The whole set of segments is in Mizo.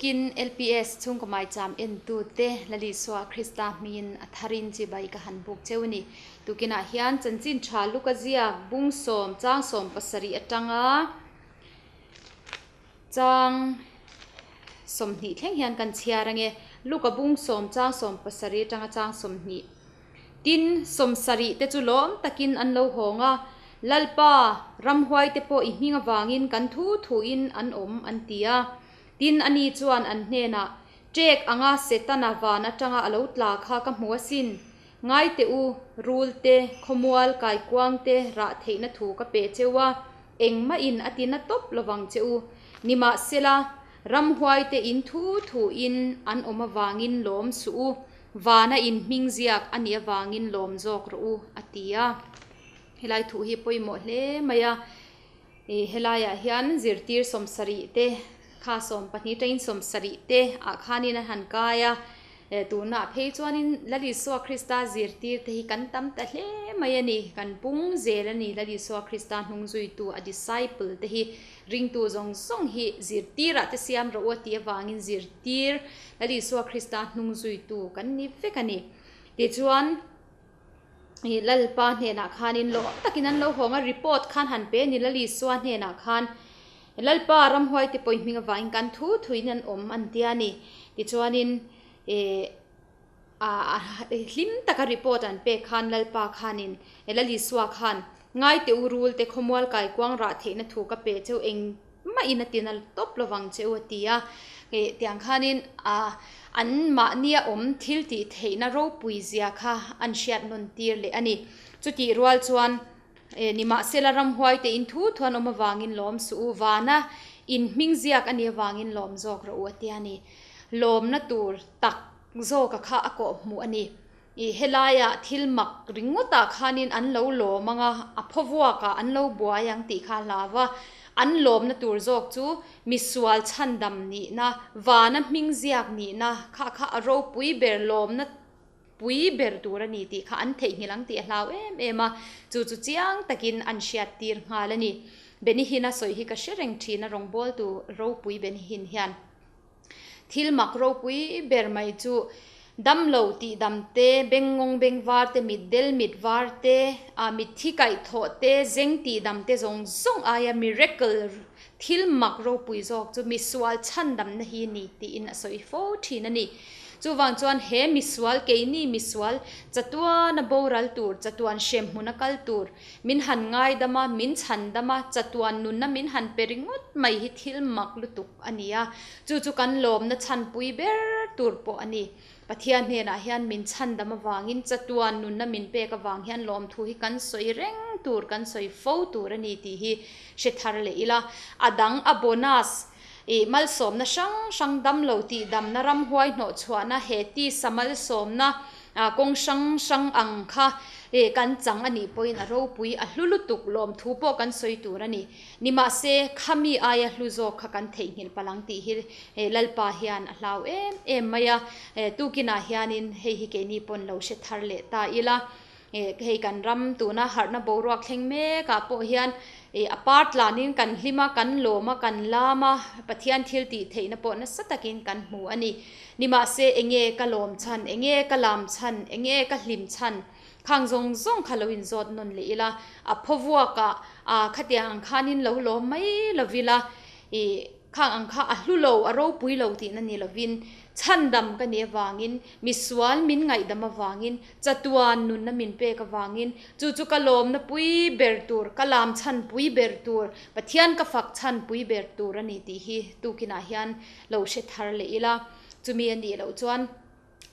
Tukin LPS chhungkaw maicham entute Lalisua Krista hmingin a tharin chibai ka han buk cheu a ni. Tukinah hian chanchin tha Luka ziak bung sawm chang sawm pasarih atanga chang sawmhnih thleng hian kan chhiar ange. Luka bung sawm chang sawm pasarih atanga chang sawmhnih. Tin, sawmsarih te chu lawm takin an lo hawng a, Lalpa, ramhuaite pawh i hming avangin kan thu thuin an awm, an ti a. Tin, ani chuan an hnenah, Ṭek anga Setana van atanga a lo tla kha ka hmu asin. Ngai teh u, rul te, khawmual, kaikuang te rah theihna thu ka pe cheu a, engmahin a tina tawp lovang che u. Nimahsela, ramhuaite in thu thuin an awm avangin lawm suh u. Vana in hming ziak a nih avangin lawm zawk rawh u, a ti a. Helai thu hi pawimawh hle mai a, ih helaiah hian zirtir sawmsarih te kha sawmpahnih atangin sawmsarih te ah khanin an han kai a, tunah phei chuanin Lal Isua Krista zirtir te hi kan tam ta hle mai a ni, kan pung zel a ni Lal Isua Krista hnung zuitu a disciple te hi. Ringtu zawng zawng hi zirtirah te siam rawh u a tih avangin zirtir Lal Isua Krista hnung zuitu kan ni vek a ni. Tichuan, ih Lalpa hnenah khanin lawm takin an lo hawng a, report khan han pe a ni Lal Isua hnenah khan, Lalpa ramhuai te pawh i hming avangin kan thu thuin an awm an tia a ni. Tichuanin, ih hlim taka report an pek khan Lalpa khanin Lal Isua khan ngai teh u rul te khawmual kaikuang rah theihna thu ka pe cheu engmahin a tina tawp lovang che u a ti a, tiang khanin an mahnia awm thil tih theihna ropui zia kha an hriat nawn tir leh a ni. Chutih rual chuan nimahsela ramhuai te in thu thuan awm avangin lawm suh u, vana in hming ziak a nih avangin lawm zawk rawh u a tia ni. Lawmna tur tak zawka kha a kawh hmuh a ni. Ih helaia thil mak ringawtah khanin an lo lawm ang a, a phawvuakah an lo buai ang tih kha a hlau a. An lawmna tur zawk chu misual chhandam nihna, vana hming ziak nihna kha kha a ropui ber lawmna pui ber tur a ni tih kha an theihnghilh ang tih a hlau em em a, chu chu chiang takin an hriat tir nghal a ni. Benihin a sawi hi ka hre reng thin a rawngbawltu ropui Benihin hian. Thil mak ropui ber mai chu damlo tih dam te, bengngawng beng var te, mitdel mit var te, ah mitthi kaih thawh te, zeng tih dam te zawng zawng aia miracle thil mak ropui zawk chu misual chhandamna hi ni tiin a sawi fo thin a ni. Chuvang chuan he misual keini misual chatuana boral tur, chatuan hremhmuna kal tur, Min han ngaidam a, min chhandam a, chatuan nunna min han pe ringawt mai hi thil mak lutuk a ni a, chu chu kan lawmna chhanpui ber tur pawh a ni. Pathian hnenah hian min chhandam avangin chatuan nunna min pek avang hian lawmthu hi kan sawi reng tur, kan sawi fo tur a ni tih hi hre thar leh ila. A dang a bonus, ih malsawmna hrang hrang damlo tihdamna, ramhuai hnawhchhuahna, he tisa malsawmna, Kawng hrang hrang ang kha kan chang a nih pawhin a ropui a hlu lutuk lawmthu pawh kan sawi tur a ni. Nimahse, khami aia hlu zawk kha kan theihnghilh palh ang tih hi Lalpa hian a hlau em em mai a. Tukinah hianin hei hi keini pawn lo hre thar leh ta ila. Hei kan ram tuna harhna boruak thleng mekah pawh hian a par tlanin kan hlim a, kan lawm a, kan lam a, Pathian thil tih theihna pawh nasa takin kan hmu a ni. Nimahse enge ka lawm chhan, enge ka lam chhan, enge ka hlim chhan khang zawng zawng kha lo inzawt nawn leh ila, a phawvuakah khatiang ang khanin lo lawm mai lovila, ih. Khang ang kha a hlu lo, a ropui lo tihna ni lovin, chhandam ka nih avangin, misual min ngaihdam avangin, chatuan nunna min pek avangin, chu chu ka lawmna pui ber tur, ka lam chhan pui ber tur, Pathian ka fak chhan pui ber tur a ni tih hi tukinah hian lo hre thar leh ila. Chumi a nih loh chuan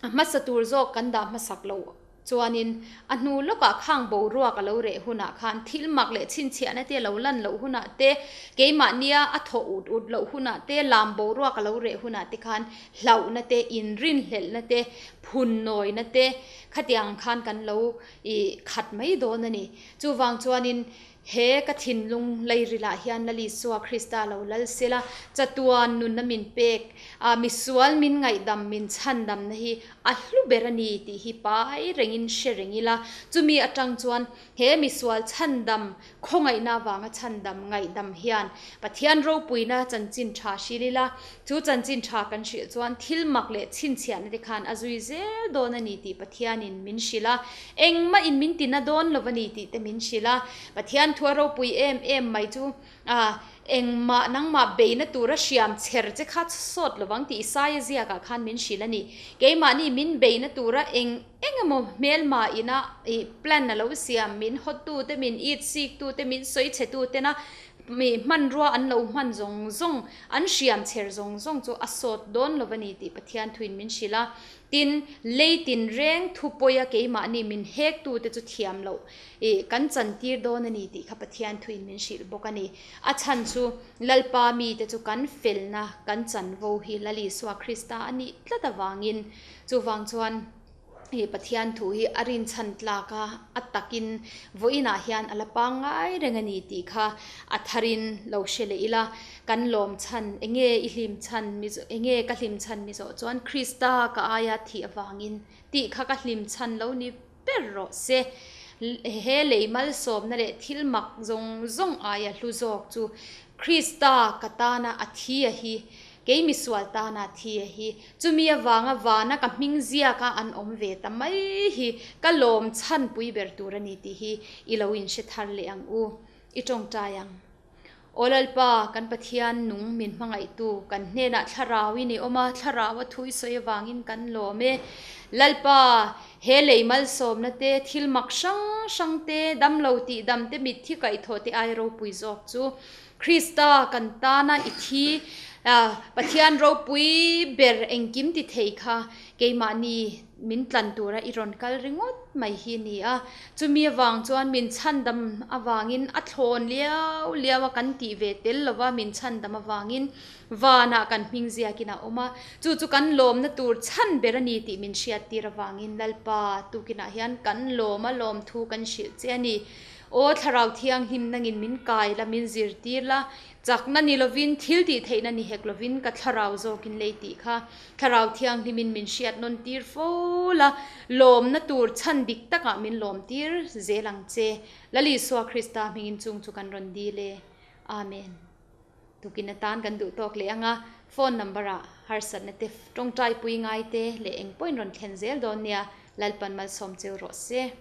a hmasa tur zawk kan dah hmasak loh chuanin a hnu lawkah khang boruak a lo reh hunah khan thil mak leh chhinchhiahna te lo lan loh hunah te, keimahnia a thaw ut ut loh hunah te, lam boruak a lo reh hunah te khan hlauhna te, inrinhlelhna te, phunnawina te khatiang khan kan lo ih khat mai dawn a ni. Chuvang chuanin. He ka thinlung leirilah hian Lal Isua Krista lo lal sela, chatuan nunna min pek a, misual min ngaihdam min chhandamna hi a hlu ber a ni tih hi pai rengin hre reng ila, chumi atang chuan he misual chhandam khawngaihna avanga chhandam ngaihdam hian Pathian ropuina chanchin tha hril ila, chu chanchin tha kan hrilh chuan thil mak leh chhinchhiahna te khan a zui zel dawn a ni tih Pathianin min hrilh a, engmah in min tina dawn lo a ni tih te min hrilh a, Pathian thu a ropui em em mai chu ah engmah nangmah beina tura hriam chher che kha sawt lovang tih Isaia ziakah khan min hrilh a ni. Keimahni min beina tura eng eng emaw hmelma ina ih plan a lo siam min hawttu te min it sik tu te min sawi chhe tu tena mi hmanrua an lo hman zawng zawng an hriam chher zawng zawng chu a sawt dawn lo a ni tih Pathian thuin min hrilh a. Tin, lei tinreng thu pawia keimahni min hektute chu thiam loh ih kan chantir dawn a ni tih kha Pathian thuin min hrilh bawk a ni. A chhan chu Lalpa mite chu kan felna, kan chanvo hi Lal Isua Krista a nih tlat avangin. Chuvang chuan ih Pathian thu hi a rinchhan tlak a, a takin vawiinah hian a la pangngai reng a ni tih kha a tharin lo hre leh ila. Kan lawm chhan, enge i hlim chhan, enge ka hlim chhan mi zawh chuan Krista ka aia thih avangin tih kha ka hlim chhan lo ni ber rawh se. He lei malsawmna leh thil mak zawng zawng aia hlu zawk chu Krista ka tana a thi a hi, kei misual tana a thi a hi, chumi avanga vana ka hming ziaka an awm ve ta mai hi ka lawm chhan pui ber tur a ni tih hi i lo inhre thar leh ang u, i tawngtai ang. Aw Lalpa, kan Pathian nung min hmangaihtu, kan hnenah thlarauin i awm a, thlarau a thu i sawi avangin kan lawm e. Lalpa, he lei malsawmna te, thil mak hrang hrang te, damlo tih dam te, mitthi kaihthawh te ai ropui zawk chu Krista kan tana i thi, Pathian ropui ber engkim ti thei kha keimahni min tlan tura i rawn kal ringawt mai hi a ni a. Chumi avang chuan min chhandam avangin a thlawn liau liau a kan tih ve tel lova min chhandam avangin vanah kan hming ziakin a awm a. Chu chu kan lawmna tur chhan ber a ni tih min hriattir avangin Lalpa tukinah hian kan lawm a lawmthu kan hrilh che a ni. Aw Thlarau Thianghlim nangin min kai la min zirtir la, chakna ni lovin thil tih theihna ni hek lovin ka thlarau zawkin lei tih kha Thlarau Thianghlimin min hriat nawn tir fo la, lawmna tur chhan dik takah min lawm tir zel ang che. Lal Isua Krista hmingin chung chu kan rawn dil e. Amen. Tukin atan kan duh tawk leh anga phone number ah harsatna te tawngtai pui ngai te leh eng pawhin rawn thlen zel dawn nia, Lalpan malsawm cheu rawh se.